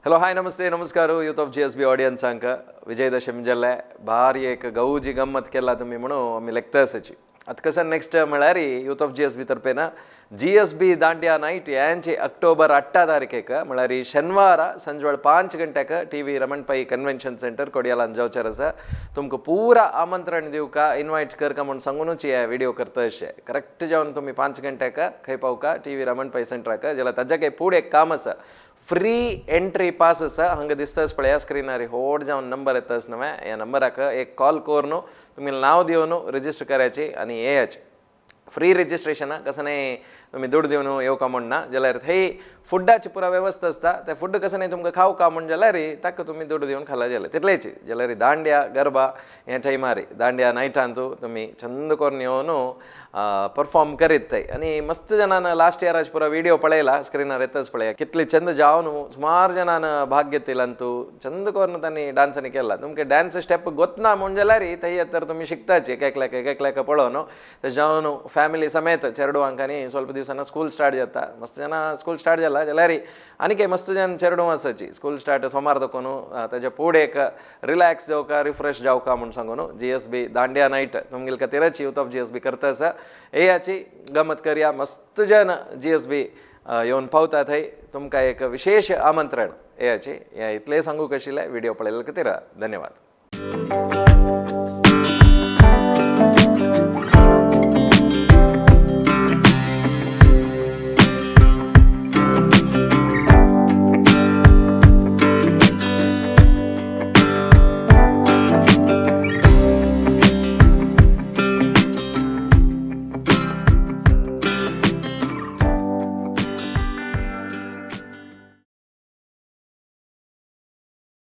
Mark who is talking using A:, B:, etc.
A: Hello, हाय, नमस्ते, नमस्कार youth of GSB ऑडियन्सांक. Vijayadashami जाल्ले, भारी एक गौजी गम्मत केला तुमी म्हणून आमी लेखता आसाची. आतां कसं नेक्स्ट म्हळ्यार यूथ ऑफ जीएसबी तर्फेन जीएसबी दांडिया नायट यांची अक्टोबर 8 तारखेक, म्हळ्यार शनिवार, संजवेळ 5 गंट्याक TV Raman Pai convention centre, कोडियालान जावचेर आसा. तुमकां पुरा आमंत्रण दिवका, इन्वायट करका म्हूण सांगूनच हे व्हिडिओ करता. अशें करेक्ट जावन तुमी 5 गंट्याक खंय पावका? टीवी रमण पै सेंटराक. जाल्यार ताज्या काही फुडें एक काम आसा, फ्री एंट्री पास आसा. हांगा दिसताच पळया स्क्रीनार, होड जावन नंबर येताच नवे. ह्या नंबराक एक कॉल करून तुमी नाव दिवन रजिस्टर करायची आनी येयाचे. फ्री रजिस्ट्रेशन, कसं नाही तुम्ही दुड दिवन येवका म्हण ना. जाल्यार थंय फुडाची पुरा वेवस्था आसता. ते फूड कसं नाही तुमकां खावका म्हण जाल्यार ताका तुमी दुड दिवन खाला जाल्यार तितलेच. जाल्यार दांड्या गरबा हे टायमार, दांड्या नायटांतू तुमी चंद करून येवन परफॉर्म करीत थंय. आनी मस्त जणान लास्ट इयराचे पुरा व्हिडिओ पळयला, स्क्रिनार येतच पळया, कितले चंद जावन सुमार जणान भाग घेतिला. तूं चंद करून तांणी डान्सांनी केला. तुमकां डान्स स्टेप गोतना म्हण जाल्यार थंय तर तुमी शिकताची एक एकल्याक एक एकल्याक पळोवन. तशें जावन फॅमिली समेत चेडवांक, आनी स्वल्प दिवसांना स्कूल स्टार्ट जाता, मस्त जाणां स्कूल स्टार्ट जाला जाल्यार आनी मस्त जण चेडूं आसाची. स्कूल स्टार्ट सोमार दाखोवन ताच्या फुडें एक रिलॅक्स जावका, रिफ्रेश जावका म्हूण सांगून जीएसबी दांडिया नायट तुमगेले खातीरच यूथ ऑफ जीएसबी करता आसा. येयाची, गमत करया. मस्त जण जीएसबी येवन पावता थंय. तुमकां एक विशेश आमंत्रण, येयाची. हें इतलें सांगूंक आशिल्लें. व्हिडिओ पळयल्ले खातीर धन्यवाद.